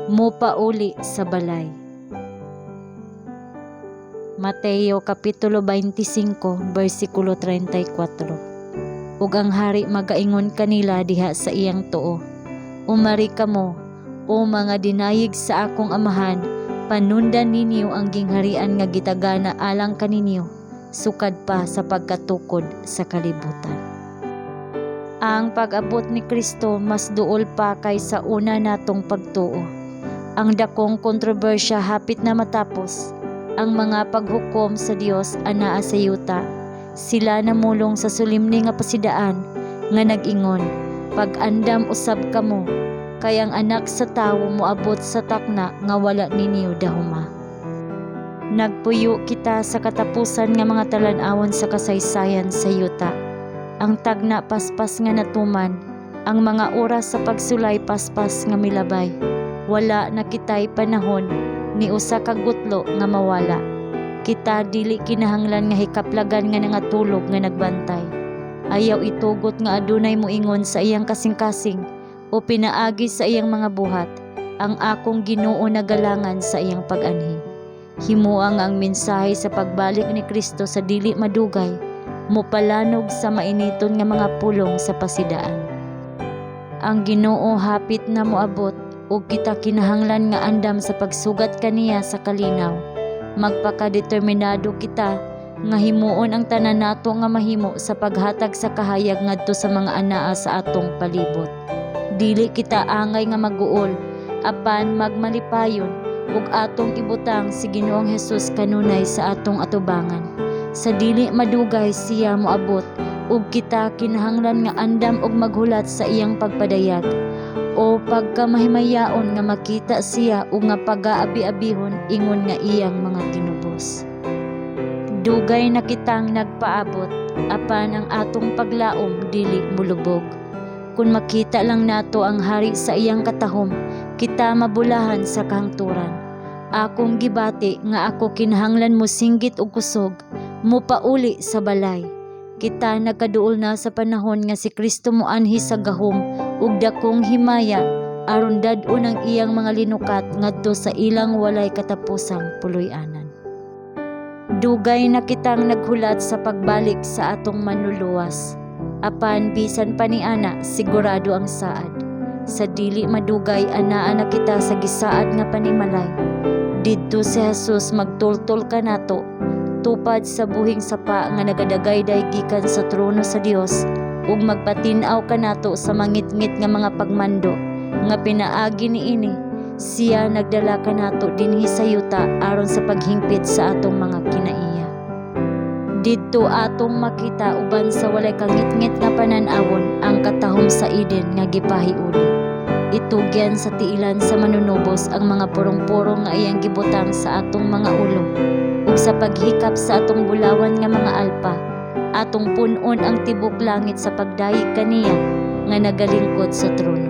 Mopauli sa balay. Mateo Kapitulo 25, versikulo 34. Ug ang hari magaingon kanila diha sa iyang tuo, "Umari kamo, o mga dinayig sa akong Amahan, panundan ninyo ang gingharian nga gitagana alang kaninyo sukad pa sa pagkatukod sa kalibutan." Ang pag-abot ni Kristo mas duol pa kaysa una natong pagtuo. Ang dakong kontrobersya hapit na matapos. Ang mga paghukom sa Dios anaa sa yuta. Sila namulong sa solemne nga pasidaan nga nag-ingon, "Pag-andam usab kamo, kay ang Anak sa Tawo moabot sa takna nga wala ninyo dahuma." Nagpuyo kita sa katapusan nga mga talan-awon sa kasaysayan sa yuta. Ang tagna paspas nga natuman, ang mga oras sa pagsulay paspas nga milabay. Wala na kitay panahon ni usa ka gutlo nga mawala. Kita dili kinahanglan nga hikaplagan nga nangatulog nga nagbantay. Ayaw itugot nga adunay moingon sa iyang kasing-kasing o pinaagi sa iyang mga buhat, "Ang akong Ginoo nagalangan sa iyang pag-anhi." Himoa nga ang mensahe sa pagbalik ni Kristo sa dili madugay mopalanog sa mainiton nga mga pulong sa pasidaan. Ang Ginoo hapit na moabot ug kita kinahanglan nga andam sa pagsugat kaniya sa kalinaw. Magpakadeterminado kita nga himuon ang tanan nato nga mahimo sa paghatag sa kahayag ngadto sa mga anaa sa atong palibot. Dili kita angay nga maguol, apan magmalipayon ug atong ibutang si Ginoong Hesus kanunay sa atong atubangan. Sa dili madugay siya moabot ug kita kinahanglan nga andam og maghulat sa iyang pagpadayag. O pagkamahimayaon nga makita siya ug nga pagaabi-abihon ingon nga iyang mga tinubos. Dugay na kitang nagpaabot, apan ang atong paglaom dili molubog. Kung makita lang nato ang hari sa iyang katahom, kita mabulahan sa kahangturan. Akong gibati nga ako kinahanglan mo singgit og kusog, mopauli sa balay. Kita nagkaduol na sa panahon nga si Kristo moanhi sa gahom ug dakong himaya aron dad-on ang iyang mga linukat ngadto sa ilang walay katapusang puloy-anan. Dugay na kitang naghulat sa pagbalik sa atong Manluluwas. Apan bisan pa niana, sigurado ang saad. Sa dili madugay, anaa na kita sa gisaad nga panimalay. Didto si Jesus magtultol kanato tupad sa buhing sapa nga nagadagayday gikan sa trono sa Dios ug magpatin-aw kanato sa mangitngit nga mga pagmando nga pinaagi niini siya nagdala kanato dinhi sa yuta aron sa paghingpit sa atong mga kinaiya. Didto atong makita uban sa walay kangitngit nga panan-awon ang katahom sa Eden nga gipahiuli. Itugyan sa tiilan sa Manunubos ang mga purong-purong nga iyang gibutang sa atong mga ulo ug sa paghikap sa atong bulawan nga mga alpa, atong pun-on ang tibok langit sa pagdayeg kaniya nga nagalingkod sa trono.